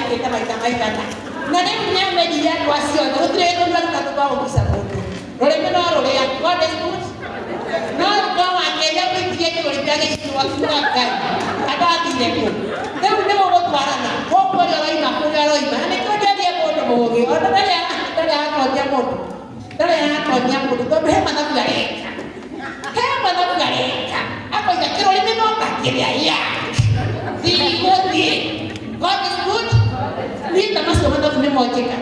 ahikĩte maita maigana. Na rĩu nĩ amenyire andũ acio othe, gũtirĩ ũndũ aruta tondũ wa gũkica mũndũ. Rũrĩmĩ no rũrĩa. God is good. No no wakĩria kũikia kĩrũrĩmĩ agĩciirwo akiuga Ngai andũ athire kũ. Rĩu nĩ gũgũtwarana gũkũ ũrĩa ũroima kũrĩa ũroima. Na nĩkĩo ndĩarie mũndũ mũũgĩ ona ndarĩ ndarĩ aratonya mũndũ. Ndarĩ aratonya mũndũ tondũ he mathabu areka. He mathabu areka. Akoiga kĩrũrĩmĩ no ta kĩrĩa ya. Ndigũthiĩ. God is good. Niĩ ta macio mathabu nĩmo njĩkaga.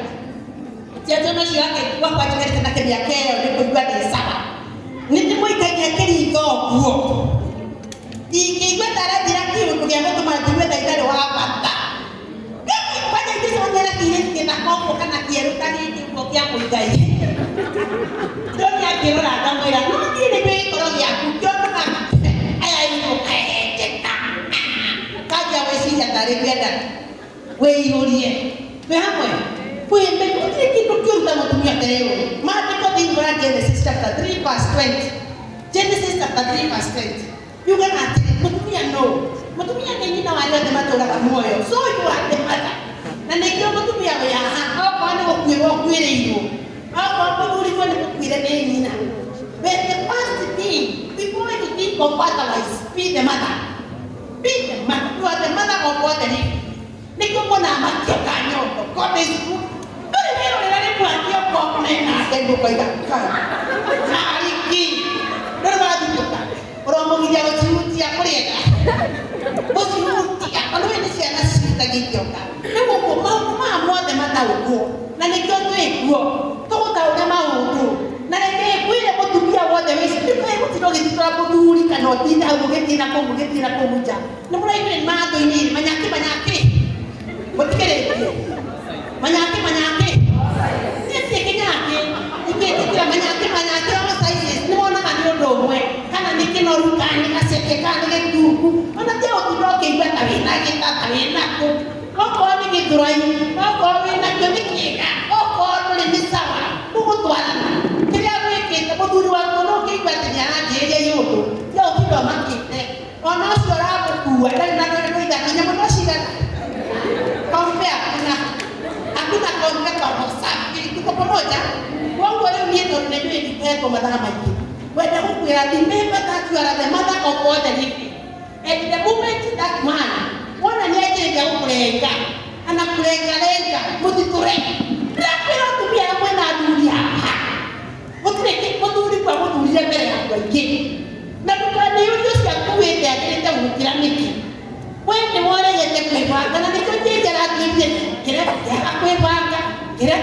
Ti atĩ ona ũcio ake gwakwa njikarĩte nake mĩaka ĩyo nĩ kũigua ndĩ sawa. Nĩ ndĩmũikagia kĩritho ũguo. Ingĩigua ta aranjĩra kĩũndũ gĩa gũtũma njigue ta itarĩ wa bata. Kwanja ingĩcemania na kĩirĩtu gĩthaka ũguo kana kĩerũ ta gĩkĩ ũguo kĩa mũigai. Ndoni akĩrora ngamwĩra, no niĩ nĩkĩo gĩkoro gĩaku kĩonaga aya airũ kahenjeka. Kanjia gwĩciria tarĩ ngwenda wĩihũrie. Twĩ hamwe? Kwĩme gũtirĩ kĩndũ kĩũru ta mũtumia ũteyũĩ. Maandĩko thĩinĩ wa Genesis chapter 3 verse 20. Genesis chapter 3 verse 20. Yugaga atĩrĩ, mũtumia nũ? Mũtumia nĩ nyina wa arĩa othe matũraga muoyo. So you are the mother. Na nĩkĩo mũtumia wĩ haha, okorwo nĩ gũkuĩrwo ũkuĩrĩirwo, okorwo mũthuriguo nĩ mũkuire nĩ nyina. But the first thing, before you think of otherwise, be the mother. Be the mother. You are the mother of all the living. Nĩkĩo muonaga makĩoka nyondo. God is good. Ndũrĩ wĩrorera rĩmwe akĩoka menake ũkoiga kai. Tariki. Ndũrĩ wathitũka. Ũromũgiria gũcihutia kũrĩega. Gũcihutia. Ona ũyũ nĩ ciana cihutagia ikĩoka. Rĩu ũguo maũndũ maya mothe mataũkwo. Na nĩkĩo twĩkuo. Tũgũtaũre maũndũ. Na reke ngwĩre mũtumia wothe wĩ ndũkae gũtinda ũgĩthitũra mũthuri kana ũtinde hau ũgĩthiĩ na kũu ũgĩthiĩ na kũu nja. Nĩ mũraiguire nĩ matũ-inĩ manyaki manyaki. Mũtikĩrĩtie. Manyaki manyaki. Niĩ ndirĩ kĩnyaki. Ingĩtĩkĩra manyaki manyaki all sizes nĩ wonaga nĩ ũndũ ũmwe. Kana nĩ kĩnoru kana nĩ gaceke kana nĩ gĩtungu. Ona tiga gũtinda ũkĩigua ta wĩna gĩta ta wĩna kũ. Okorwo nĩ gĩthũrai, okorwo wĩnakĩo nĩ kĩega, okorwo ndũrĩ nĩ sawa, mũgũtwarana. Kĩrĩa gwĩkĩte mũthuri waku ona ũngĩigua atĩ nĩ aranjĩrĩria iũndũ, tiga gũtinda ũmakĩte. Ona ũcio ũramũkua ndarĩ na rwĩrĩ rũigana, nyamũ no cigana. Compare hakuna. Hakuna compare kwa roho safi. Tuko pamoja? Koguo rĩu niĩ tondũ nĩ njũĩ ndikũhetwo mathaa maingĩ. Ngwenda gũkwĩra remember that you are the mother of all the living. And the moment that man wona nĩ anjĩrĩria gũkũrenga anakurengarenga mũthitũre. Ndĩrakwĩra atumia arĩa mwĩna athuri haha gũtirĩ mũthuri kwa mũthurire mbere ya andũ aingĩ na ndũkaneyũrie ũcio akuĩte agĩrĩte gũkĩra nĩkĩ. We nĩ woregete kwĩbanga na nĩkĩo Njenje aratwĩrire kĩrĩa kĩaga kwĩbanga kĩrĩa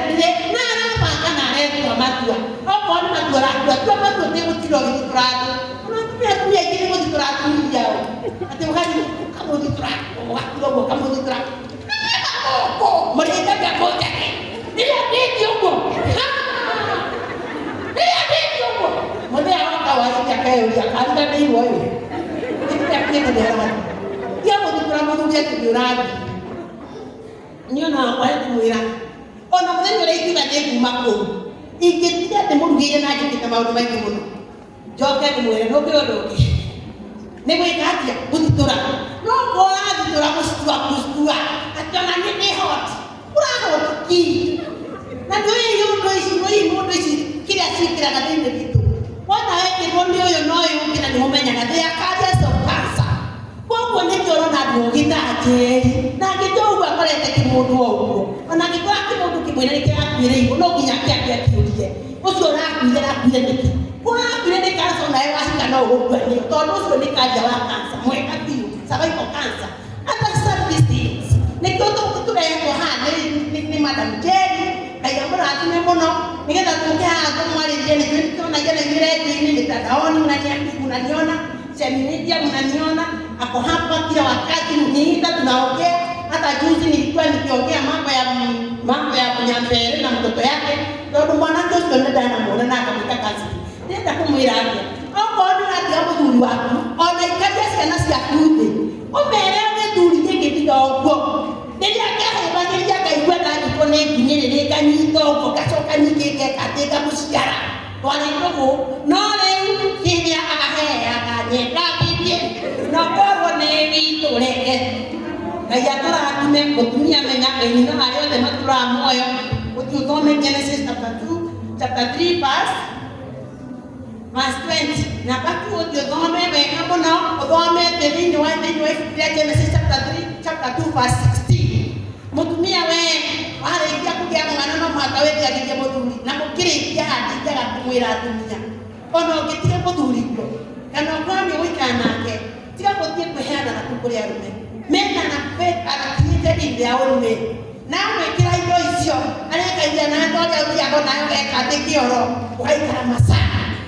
na arabanga na aretua matua. Okorwo nĩ matua ũratua tua matua ũtegũtinda ũgĩthitũra andũ. Ona atumia atumia aingĩ nĩ gũthitũra atumia ao. Atĩ ũgathiĩ ũkamũthitũra ũgakira ũguo ũkamũthitũra. Gũkũ mũrĩte mũnjage. Rĩrĩa ndĩtie ũguo. Ha! Rĩrĩa ndĩtie ũguo. Mũthenya oka waciria akeyũria ariganĩirwo ũyũ. Rĩrĩa akuĩte nĩ arathiĩ. Tiga gũthitũra mũthuri atĩ nĩ ũrathiĩ. Niĩ ona wakwa ndĩmwĩra ona mũthenya ũrĩa ingiuga nĩ nguma kũu ingĩtiga ndĩmũrugĩire na njĩkĩte maũndũ maingĩ mũno njoke ndĩmwĩre nũkĩrĩ ũndũ ũngĩ nĩ gwĩka atĩa gũthitũra no korwo ũrathitũra gũcitua gũcitua atĩ ona niĩ ndĩ hot ũrahot ki na ndũĩ ũndũ ici ndũĩ mũndũ ici kĩrĩa ciĩkĩraga thĩinĩ witũ wona wekĩrwo nĩ ũyũ na ũyũ ũngĩ na nĩmũmenyaga they are carriers of cancer koguo nĩkĩo ũrona andũ ogĩ ta Njeri na angĩtua ũguo akorete kĩmũndũ o ũguo ona angĩkora kĩmũndũ kĩmwĩre nĩ kĩrakuĩrĩirwo no nginya akĩambe akĩũrie ũcio ũrakuire arakuire nĩkĩ ũrakuire nĩ cancer onawe wahika no ũgũkua nĩyo tondũ ũcio nĩ carrier wa cancer mwega biũ cervical cancer understand these things nĩkĩo tũrehetwo haha nĩ Madam Njeri Ngai amũrathime mũno nĩgetha tũke haha tũmwarĩrie nĩ tuonagia na inyuĩ redio-inĩ mitandaoni mnaniona Media mnaniona ako hapa kila wakati mniita tunaongea. Hata juzi nilikuwa nikiongea mambo ya Nyambere na mtoto yake tondu mwanake ũcio nĩ ndanamuona na akamwĩka kazi ndĩrenda kũmwĩra atĩa okorwo nĩ ũratiga mũthuri waku ona ikaria ciana ciaku thĩ ũmere gĩthuri gĩkĩ tiga ũguo rĩrĩa ngehũthagĩria ngaigua ndanyitwo nĩ nginyĩrĩrĩ nganyita ũguo ngacoka ningĩ ngeka atĩ ngamũciara twarĩ ndũgũ no rĩu kĩrĩa aheaga nyendagithie no korwo nĩ witũ reke Ngai atũrathime. Mũtumia menya wĩ nyina wa arĩa othe matũraga muoyo. Ũthiĩ ũthome Genesis chapter 2, chapter 3, verse 20 na batu. Ũthiĩ ũthome wega mũno, ũthomete thĩinĩ wa ibuku rĩa Genesis chapter 3, chapter 2, verse 16. Mũtumia, we warĩkia kũgĩa mwana, no mũhaka wĩtigagĩrie mũthuri. Na mũkĩrĩkia handinjaga kũmwĩra atumia, ona ũngĩtiga mũthuri kuo kana ũkorwo nĩ ũgũikara nake, tiga gũthiĩ kwĩheana na kũu kũrĩ arũme mena na created in their own way, na gwĩkĩra indo icio arekagia na andũ arĩa ũthiaga nayo geka atĩ kĩoro ũgaikara masaa.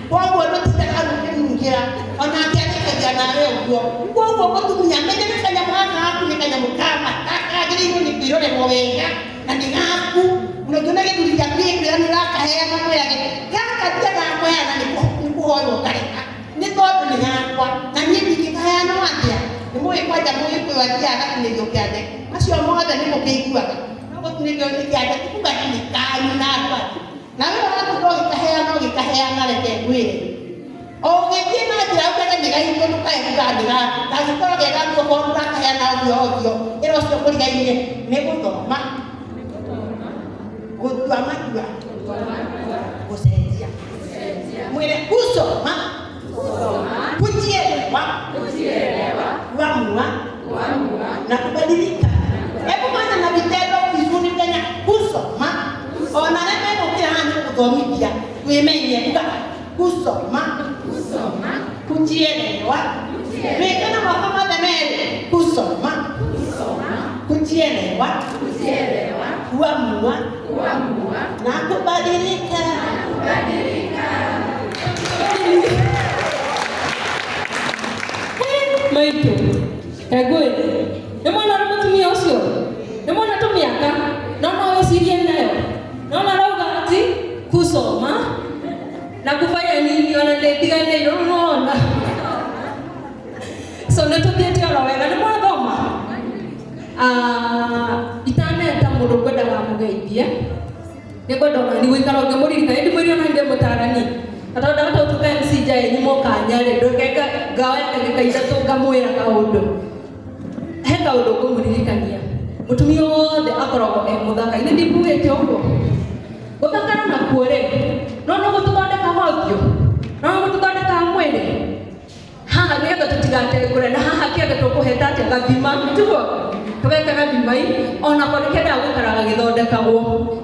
Koguo ndũtindaga ũkĩnungĩra, onake arekagia nawe ũguo. Koguo mũtumia, menya nĩ kanyamũ gaka gaku, nĩ kanyamũ ka bata kagĩrĩirwo nĩ kwĩrorerwo wega na nĩ gaku. Na ũngĩona gĩthuri gĩaku gĩkwĩra nĩ ũrakaheana, mwĩrage gaka ndiaga kũheana, nĩ kũhoywo ngareka, nĩ tondũ nĩ gakwa na niĩ ndingĩkaheanwo atĩa. Nĩ mũĩ kwanja mũgĩkũyũ athiaga agatinĩrio kĩande, macio mothe nĩ mũkĩiguaga. No gũtinĩrio nĩ kĩande ti kuga atĩ nĩ kanyu na andũ angĩ. Na we ũratinda ũgĩkaheana ũgĩkaheana, reke ngwĩre, o ũgĩthiĩ na njĩra ugage nĩ gaitũ, ndũkae kuga nĩ gaku. Kangĩkorwo ge gaku, okorwo ndũrakaheana ovyo ovyo, ĩra ũcio mũrigainie. Nĩ gũthoma, gũtua matua, gũcenjia. Mwĩre kusoma, kujielewa, kuamua na kubadilika. Hebu fanya na vitendo vizuri Kenya. Kusoma, ona arĩa megũkĩra haha nĩ gũthomithia twĩmenye. Uga kusoma, kujielewa. Wĩke na moko mothe merĩ. Kusoma, kujielewa, kuamua na kubadilika. Maitũ kengũĩ nĩ mwana ũrĩ mũtumia ũcio nĩ mwana tũmĩaka no no wĩcirie nayo no marauga ati kusoma na kufanya nini, ona ndĩtiganĩirwo rĩu nĩwona. So nĩ tũthiĩte oro wega, nĩ mwathoma. Ah, itaneta mũndũ ngwendaga mũgeithie, nĩ ngwenda ona ni gũikara ũngĩmũririkana ĩndĩ mwĩri ona ndĩ mũtarani, na tondũ ndahota gũtuĩka MC nja yanyu mũkanya rĩ, ndũke ngaoya ndagĩka 3 ngamwĩra kaũndũ. He kaũndũ ngũmũririkania, mũtumia wothe akoragwo e mũthaka. Ithe ndikugĩte ũguo gũthakara nakuo rĩ, no no gũtũthondekaga ũthiũ, no no gũtũthondekaga mwĩrĩ haha nĩgetha tũtigatengũre na haha kĩanda tũkũheta atĩa gathima, tiguo tũgeka gathimai onako nĩ kĩendaga gũikara gagĩthondekagwo.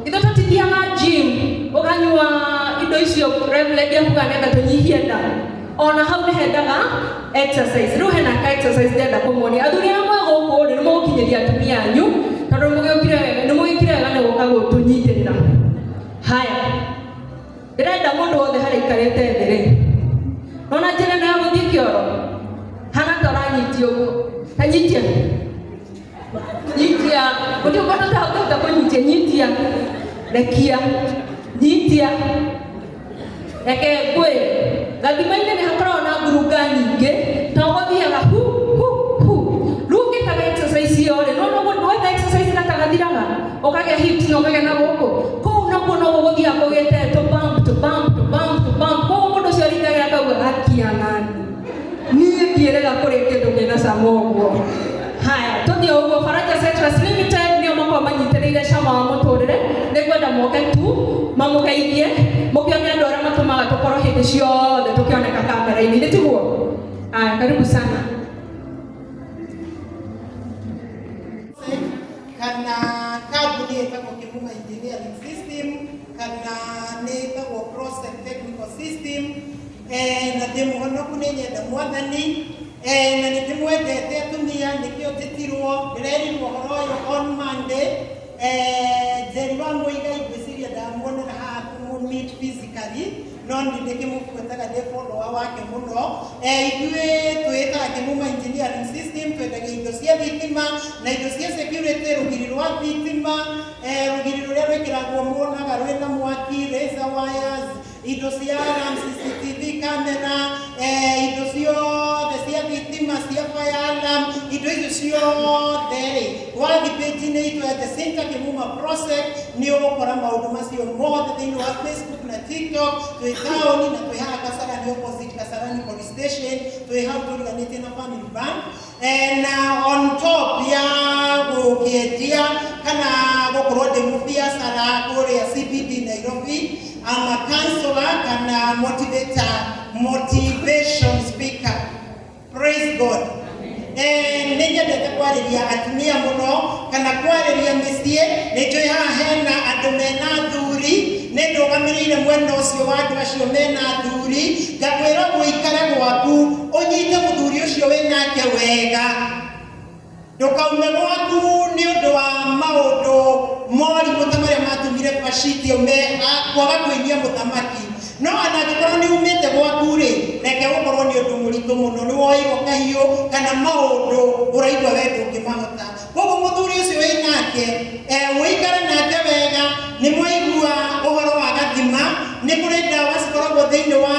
Ithuĩ tũtithiaga gym ũkanyua indo icio Reverend akuga nĩgetha tũnyihie nda, ona hau nĩ hendaga exercise. Rĩu hena ka exercise ndĩrenda kũmuonia. Athuri arĩa mwĩ gũkũ rĩ, nĩ mũgũkinyĩria atumia anyu tondũ mũgĩũkire wega, nĩ mũgĩkire wega nĩ gũka gũtũnyitĩrĩra. Haya, ndĩrenda mũndũ wothe harĩa aikarĩte thĩ rĩ, nona njĩra ĩno ya gũthiĩ kĩoro hana ta ũranyitia ũguo, ta nyitia nyitia, gũtirĩ ũndũ ũtangĩhota kũnyitia. Nyitia, rekia, nyitia. Reke ngwĩre, gathima-inĩ nĩ hakoragwo na ngurunga nyingĩ, to gũthiaga hu hu hu. Rĩu ũngĩkaga exercise ĩyo rĩ, no no weka exercise gatagathiraga ũkagĩa hips na ũkagĩa na gũkũ kũu nakuo no gũgũthiaga kũgĩte tũ bump, tũ bump, tũ bump, tũ bump. Koguo mũndũ ũcio aringagĩra akauga akia nani, niĩ ndiĩrĩga kũrĩa kĩndũ kĩna cama ũguo. Haya, tũthiĩ ũguo. Faraja Citrus Limited nĩo makorwo manyitĩrĩire cama wa mũtũrĩre. Nĩngwenda moke tu mamũgeithie, mũkĩone andũ arĩa matũmaga tũkorwo hĩndĩ ciothe tũkĩoneka kamera-inĩ, nĩ tiguo? Haya, karibu sana. Kana kambuni ĩtagwo Kĩmuma Engineering System kana nĩ ĩtagwo Process Technical System. Na ndĩ mũhonoku, nĩ nyenda mwathani na nĩ ndĩmwendete atumia, nĩkĩo njĩtirwo. Ndĩrerirwo ũhoro ũyũ on Monday. Njeri wa Mũigai, ngwĩciria ndamuonera haha kũmũ meet physically, no nĩ ndĩkĩmũbuataga, ndĩ follower wake mũno. Ithuĩ twĩtaga Kĩmuma Engineering System, twendagia indo cia thitima na indo cia security, rũgiri rwa thitima, rũgiri rũrĩa rwĩkĩragwo muonaga rwĩna mwaki, razor wires, indo cia alarm, CCTV camera, indo ciothe cia thitima cia fire alarm, indo icio ciothe rĩ, wathiĩ page-inĩ itũ ya Jacinta Kimuma Prosec nĩ ũgũkora maũndũ macio mothe thĩinĩ wa Facebook na TikTok. Twĩ taũni na twĩ haha Kasarani, opposite Kasarani Police Station, twĩ hau tũriganĩtie na Family Bank. Na on top ya gũkĩendia kana gũkorwo ndĩ mũbiacara kũrĩa CBD Nairobi, I'm a counselor kana motivator, motivation speaker. Praise God. Nĩ nyendete kwarĩria atumia mũno kana kwarĩria mĩciĩ. Nĩ njũĩ haha hena andũ mena athuri, nĩ ndũgamĩrĩire mwena ũcio wa andũ acio mena athuri. Ngakwĩra ũikare gwaku, ũnyite mũthuri ũcio wĩnake wega, ndũkaume gwaku nĩ ũndũ wa maũndũ morimũ ta marĩa matũmire Vashti aume kwaga kũinia mũthamaki. No ona angĩkorwo nĩ umĩte gwaku rĩ, reke gũkorwo nĩ ũndũ mũritũ mũno, nĩ woirwo kahiũ kana maũndũ ũraigua we ndũngĩmahota. Koguo mũthuri ũcio wĩ nake, ũikare nake wega. Nĩ mwaigua ũhoro wa gathima, nĩ kũrĩ ndawa cikoragwo thĩinĩ wa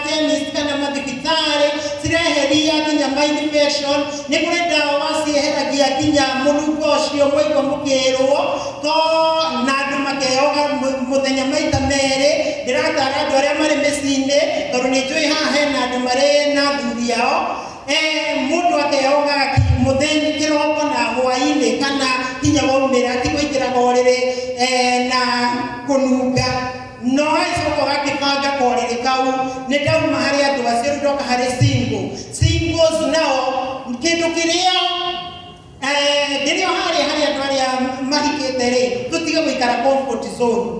chemist kana mathibitarĩ cireheria nginya infection, nĩ kũrĩ ndawa cieheragia nginya mũnungo ũcio mwaigua mũkĩrwo to, na andũ makeyoga mũthenya maita merĩ. Ndĩratara andũ arĩa marĩ mĩciĩ-inĩ, tondũ nĩ njũĩ haha hena andũ marĩ na athuri ao, mũndũ akeyoga mũthenya kĩroko na hwaĩ-inĩ, kana nginya waumĩra ti kũingĩraga ũrĩrĩ na kũnunga, no agĩcoka ũgakĩbanga korĩrĩ kau. Nĩ ndauma harĩ andũ acio, rĩu ndoka harĩ single. Singles nao, kĩndũ kĩrĩa ndĩrĩ o harĩa harĩ andũ arĩa mahikĩte rĩ, tũtige gũikara comfort zone.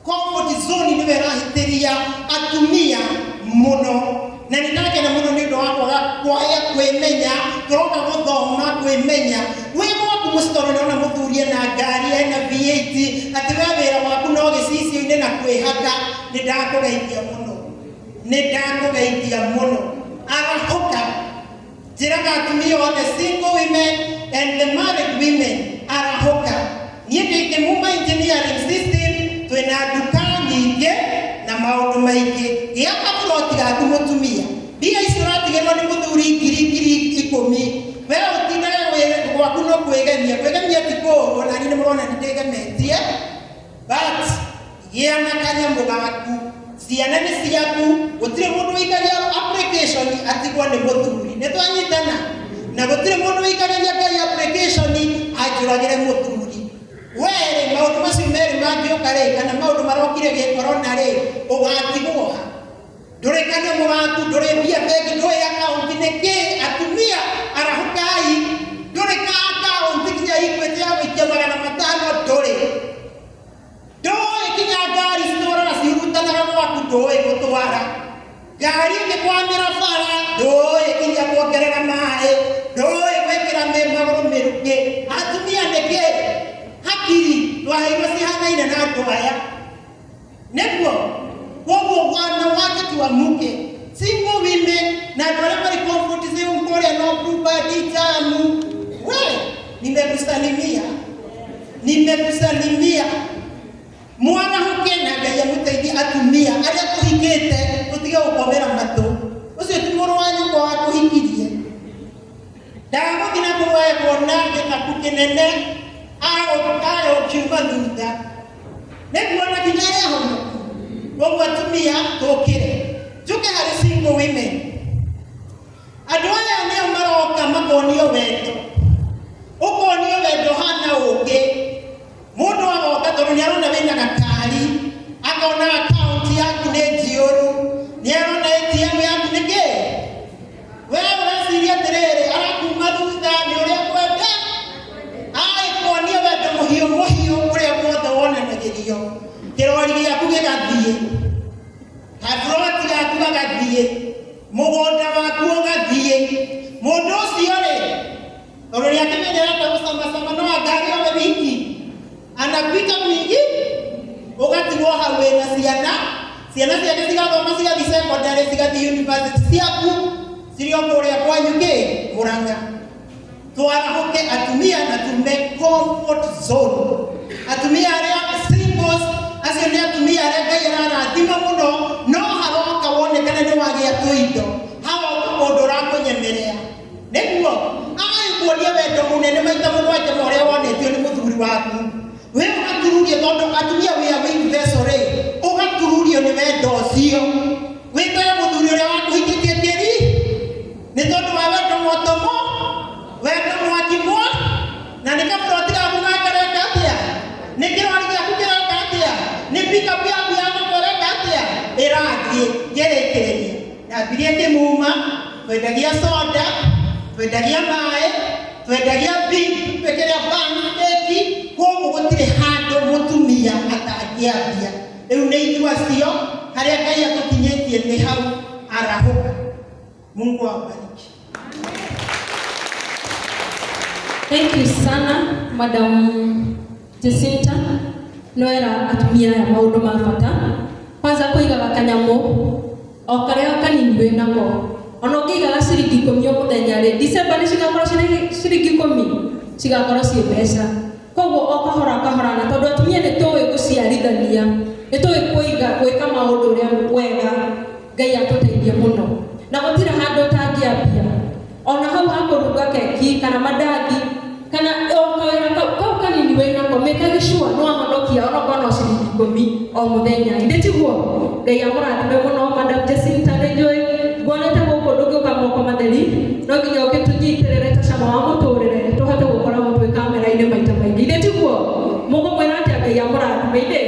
Comfort zone nĩwe ĩrahĩtĩria atumia mũno, na nĩ ndakena mũno nĩ ũndũ wa kwaga kwaya kwĩmenya. Tũroka gũthoma kwĩmenya. Wĩ gwaku mũciĩ, tondũ nĩona mũthuri ena ngari, ena V8, atĩ we wĩra waku no gĩcicio-inĩ na kwĩhaka, nĩ ndakũgeithia mũno, nĩ ndakũgeithia mũno. Arahũka. Njĩraga atumia othe, single women and the married women, arahũka. Niĩ ndĩ Kĩmuma Engineering System, twĩna nduka nyingĩ na maũndũ maingĩ. Gĩa kaburoti gaku mũtumia. Mbia icio ũratigĩrwo nĩ mũthuri, ngiri 10,000, we ũtindage gwaku no kwĩgemia. Kwĩgemia ti kũũru, ona niĩ nĩ mũrona nĩ ndĩgemetie, but gĩa na kanyamũ gaku, ciana nĩ ciaku. Gũtirĩ mũndũ wĩikagia application atigwo nĩ mũthuri, nĩ twanyitana? Na gũtirĩ mũndũ wĩikagĩria Ngai application anjũragĩre mũthuri. Werĩ maũndũ macio merĩ mangĩũka rĩ, kana maũndũ marokire gĩ corona rĩ, ũgatigwo ha? Ndũrĩ kanyamũ gaku, ndũrĩ mbia bengi, ndũĩ akaunti nĩ kĩ. Atumia arahũkai. Ndũrĩ ka akaunti nginya Equity ya gũikia 500, ndũrĩ. Ndũĩ nginya ngari citwaraga cihurutanaga gwaku, ndũĩ gũtwara ngari ĩngĩkwamĩra bara, ndũĩ nginya kuongerera maĩ, ndũĩ gwĩkĩra magũrũ mĩrukĩ. Atumia nĩkĩ hakiri twaheirwo cihanaine na andũ aya nĩguo? Koguo wanawake tuamuke, single women na andũ arĩa marĩ comfort zone kũrĩa no Bluebird tamu, we nimekusalimia, nimekusalimia. Mwarahuke na Ngai amũteithie. Atumia arĩa tũhikĩte, tũtige gũkomera matũ. Ũcio ti mũrũ wa nyũkwa wakũhikirie. Ndagũthiĩ na kũu kuona gĩthaku kĩnene agũkiuma thutha, nĩguo na nginya arĩa ahonoku. Koguo atumia tũkĩre. Njũke harĩ single women. Andũ aya nĩo maroka makonio wendo, ũkonio wendo hana ũngĩ. Mũndũ agoka tondũ nĩ arona wĩna gakari, akona akaunti yaku nĩ njiyũru, nĩ arona ATM yaku nĩ kĩ. We ũreciria atĩrĩrĩ, arakuma thutha nĩ ũrĩa kwenda agĩkuonia wendo mũhiũ mũhiũ ũrĩa wothe wonanagĩrio. Kĩrori gĩaku gĩgathiĩ, kaburoti gaku gagathiĩ, mũgũnda waku ũgathiĩ. Mũndũ ũcio rĩ, tondũ nĩ akĩmenyerete gũcamacama, no angari owe wiki anapika mwingi, ũgatigwo hau wĩna ciana. Ciana ciake cigathoma, cigathiĩ secondary, cigathiĩ university, ciaku cirĩ o kũrĩa kwanyu kĩ Mũrang'a. Twarahũke atumia na tume comfort zone. Atumia arĩa singles, acio nĩ atumia arĩa Ngai ararathima mũno, no haroka wonekane nĩ wagĩa tũindo, haroka mũndũ ũrakũnyemerea. Nĩguo agagĩkuonia wendo mũnene maita mũgwanja ma ũrĩa wonetio nĩ mũthuri waku. We ũgatururio tondũ atumia we are weak vessel rĩ, ũgatururio nĩ wendo ũcio. Wĩkage mũthuri ũrĩa wakuhikĩtie tĩri nĩ tondũ wa wendo mwotomo, wendo mwaki mwa, na nĩ kaburoti gaku gakareka atĩa, nĩ kĩrori gĩaku kĩreka atĩa, nĩ pickup yaku ya thoko ĩreka atĩa, ĩrathiĩ ngĩrĩkĩrĩria. Ndambirie kĩmuma, twendagia soda, twendagia maĩ, twendagia big, twĩkĩrĩa pancake, koguo gũtirĩ handũ mũtumia atangĩambia. Rĩu nĩ ithuĩ acio, harĩa Ngai atũkinyĩtie nĩ hau arahũka. Mungu awabariki. Thank you sana Madam Jacinta. Noera atumia aya maũndũ ma bata. Kwanza kũigaga kanyamũ o karĩa kanini wĩ nako. Ona ũngĩigaga ciringi ikũmi o mũthenya rĩ, December nĩ cigakorwo cirĩ ciringi ikũmi, cigakorwo ciĩ mbeca. Koguo o kahora kahora, na tondũ atumia nĩ tũĩ gũciarithania, nĩ tũĩ kũiga gwĩka maũndũ ũrĩa wega, Ngai atũteithie mũno. Na gũtirĩ handũ ũtangĩambia. Ona hau ha kũruga keki kana mandathi kana o kawĩra kau kanini wĩ nako, mĩkage sure nĩ wahonokia onokorwo no ciringi ikũmi o mũthenya. Ithĩ tiguo? Ngai amũrathime mũno Madam Jacinta, nĩ njũĩ nguonete gũkũ ndũngĩũka moko matheri, no nginya ũgĩtũnyitĩrĩre ta cama wa mũtũrĩre tũhote gũkoragwo twĩ kamera-inĩ maita maingĩ. Ithĩ tiguo? Mũkũmwĩra atĩa Ngai amũrathime ithĩ?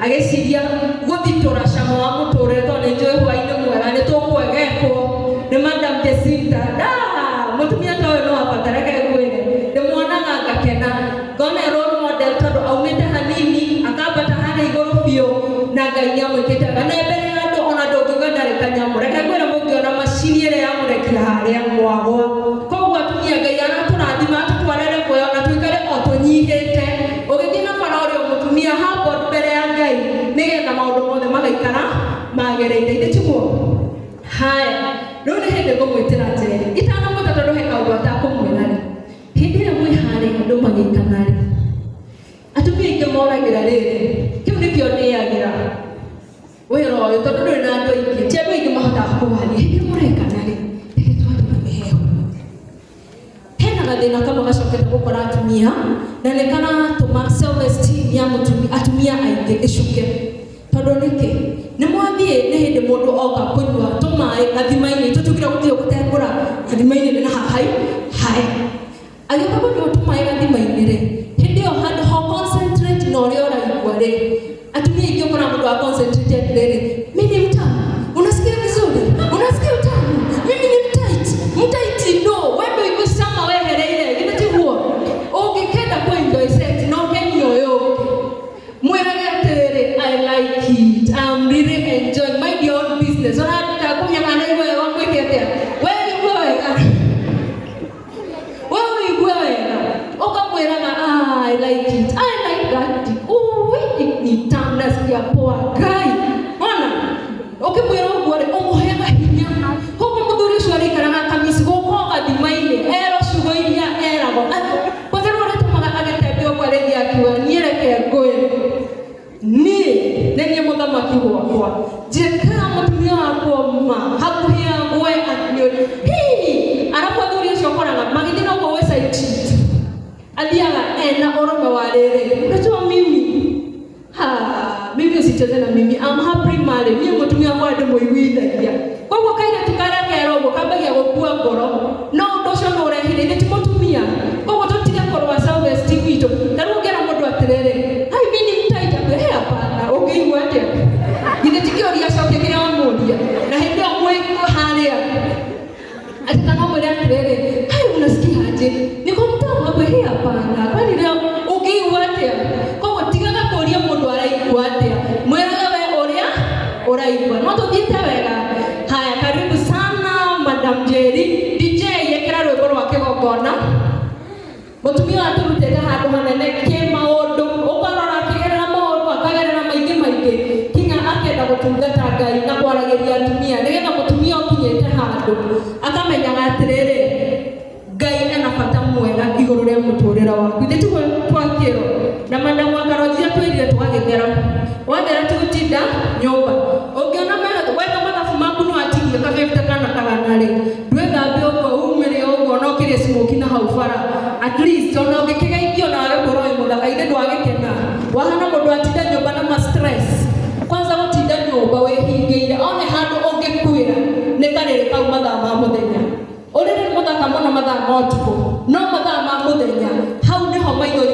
Agĩciria gũthitũra cama wa mũtũrĩre tondũ nĩ njũĩ hwaĩ-inĩ mwega nĩ tũkwegekwo nĩ Madam Jacinta. Da, mũtumia ta ũyũ no abatare ngwĩre, ndĩmuonaga ngakena, ngona role model tondũ aumĩte hanini akambata harĩa igũrũ biũ na Ngai nĩamwĩkĩte wega. Na mbere ya andũ ona ndũngiuga ndarĩ kanyamũ, reke ngwĩre mũngĩona macini ĩrĩa yamũrekia harĩa mwagwa. Koguo atumia Ngai aratũrathima atũtwarĩre muoyo na tũikare o tũnyihĩte. Ũgĩthiĩ na bara ũrĩ o mũtumia humble mbere ya Ngai nĩgetha maũndũ mothe magaikara magĩrĩire. Ithĩ tiguo? Haya, rĩu nĩ hĩndĩ ngũmwĩtĩra Njeri. Itanamwĩta tondũ he kaũndũ atakũmwĩra rĩ. Hĩndĩ ĩrĩa mwĩ harĩa andũ magĩkana rĩ, atumia aingĩ moragĩra rĩrĩ, kĩu nĩkĩo ndĩagĩra wĩra ũyũ tondũ ndũrĩ na andũ aingĩ, ti andũ aingĩ mahotaga kũwaria. Hĩndĩ ĩrĩa mũrekana rĩ, reke twarie mĩhehu. Hena gathĩna kamwe gacokete gũkora atumia na nĩ karatũma self esteem ya atumia aingĩ ĩcuke. Tondũ nĩkĩ? Nĩ mwathiĩ nĩ hĩndĩ mũndũ oka kũnyua tũmaĩ gathima-inĩ, tũtugire gũtirĩ gũtengũra gathima-inĩ nĩ na haha hae. Agĩũka kũnyua tũmaĩ gathima-inĩ rĩ, hĩndĩ ĩyo handũ ha concentrate na ũrĩa ũraigua rĩ, atumia aingĩ ũkora mũndũ wa concentrate atĩrĩrĩ, mimi ni mtamu, unasikia vizuri, unasikia utamu, mimi ni mtight, mtight no, wewe ndũigua cama wehereire, githĩ tiguo? Ũngĩkenda kũ enjoy sex no ũkenio ũyũ ũngĩ. Mwĩrage atĩrĩrĩ, I like it, I'm really enjoying, mind your own business. Ũraruta kũnyang'ana igua wega ũkwĩke atĩa? We igua wega. We ũigue wega. Ũkamwĩraga, I like it, I like that. Ui, ni tamu, nasikia poa. Ngai. Ona, ũkĩmwĩra ũguo rĩ, ũmũheaga hinya. Koguo mũthuri ũcio arĩikaraga kamisi gũkũ gathima-inĩ, erwo ciugo iria eragwo. Kwanza rĩu ũrĩtũmaga agĩtembea ũguo arĩthiĩ akiuga, niĩ reke ngũĩ. Niĩ nĩ niĩ mũthamaki gwakwa. Njĩkaga mũtumia wakwa ma, hakuhĩ agwe atĩ hii. Arabu athuri acio ũkoraga magĩthiĩ na ũguo gwĩ side chick. Athiaga ena ũrũme wa rĩrĩ. Unajua mimi, ha, mimi usicheze na mimi. I'm happily married. Niĩ mũtumia wakwa ndĩmũiguithagia. Koguo kairĩtu karĩa kerwo ũguo kambagia gũkua ngoro. No ũndũ ũcio nĩ ũrehire ithe ti mũtumia. Koguo tũtige kũrũa self esteem itũ. Ta rĩu ũngĩra mũndũ atĩrĩrĩ, hai mimi ni mtight, akwĩra, he hapana, ũngĩigua atĩa? Githĩ ti kĩũria acokie kĩrĩa wamũria? Na hĩndĩ ĩyo mwĩ harĩa. Atĩ kana ũmwĩre atĩrĩrĩ, hai unasikia aje? Niko mtamu, akwĩra, he hapana. Kwani leo ũngĩigua atĩa? Koguo tigaga kũria mũndũ araigua atĩa. Mwĩraga we ũrĩa ũraigua. No tũthiĩte wega. Haya, karibu sana Madam Njeri. DJ ĩkĩra rwĩmbo rwa kĩgongona. Mũtumia atũrutĩte handũ hanene kĩmaũndũ, ũkarora akĩgerera maũndũ, akagerera maingĩ maingĩ, kinya akenda gũtungata Ngai na kwaragĩria atumia, nĩgetha mũtumia ũkinyĩte handũ akamenyaga atĩrĩrĩ, Ngai ena bata mwega igũrũ rĩa mũtũrĩre waku. Ithe tiguo twakĩrwo na madamu akaronjia twĩrire tũgagĩthera. Wathera ti gũtinda nyũmba. Ũngĩona weka mathabu maku no atigie ka 50 kana kagana rĩ, ndwĩthambe ũguo umĩre ũguo At least ona ũngĩkĩgeithio na wage kwĩrwo wĩ mũthaka ithe ndwagĩkena. Wahana mũndũ atinda nyũmba na ma stress. Kwanza gũtinda nyũmba wĩhingĩire one handũ ũngĩkuĩra nĩ karĩrĩ kau mathaa ma mũthenya. Ũrĩrĩ nĩ mũthaka mũno mathaa ma ũtukũ, no mathaa ma mũthenya hau nĩho maithori